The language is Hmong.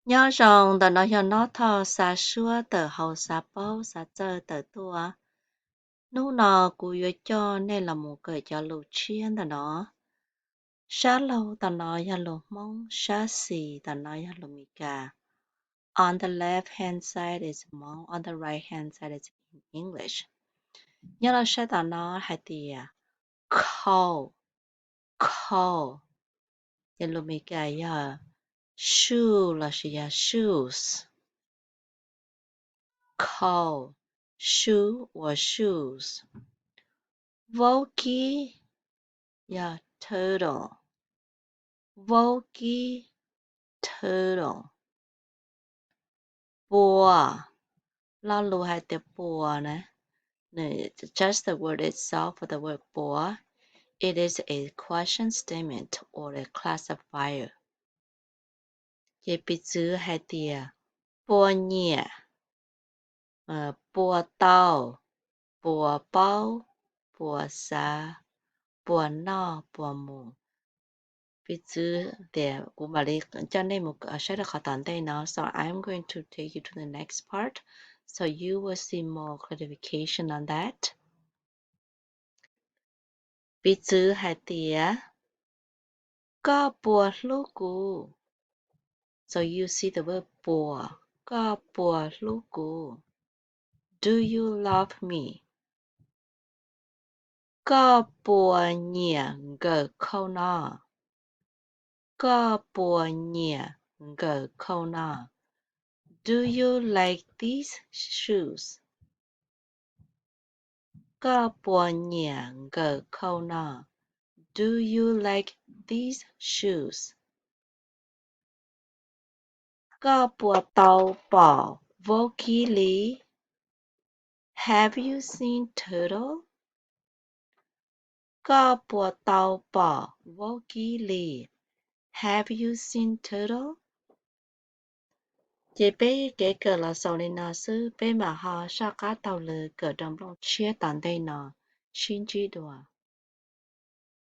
Nyob zoo, ntawm no yog Nob Thoj xa suab tawm hauv xav paub xav txawj tawm tuaj. Hnub no kuv yuav coj nej los mus kawm cov lus tshiab ntawm no. Sab laug tom no yog lus Hmoob, sab xis tom no yog lus Meskas. On the left hand side is Hmoob, on the right hand side is English. Nyob rau sab tom no hais tias cold, cold, ces lus Meskas yog shoe lossis yog shoes. Cold, shoe or shoes. Vaub kib yog turtle. Vaub kib, turtle. Pua, lo lus hais tias pua na, just the word itself for the word pua, it is a question statement or a classifier. Ces piv txwv hais tias pua nyiam, pua tau, pua paub, pua xav, pua noj, pua mus. Piv txwv tias kuv mam li coj nej mus saib rau qhov tom ntej no, so I'm going to take you to the next part, so you will see more clarification on that. Piv txwv hais tias, koj puas hlub kuv? So you see the word puas, koj puas hlub kuv? Do you love me? Koj puas nyiam nkawm khau no? Koj puas nyiam nkawm khau no? Do you like these shoes? Koj puas nyiam nkawm khau no? Do you like these shoes? Koj puas tau pom vaub kib li? Have you seen turtle? Koj puas tau pom vaub kib li? Have you seen turtle? Ces peb kev kawm los xaus li no xwb, peb mam ho saj qab taug lw kawm rau nplooj tshiab tom ntej no, sib ntsib dua.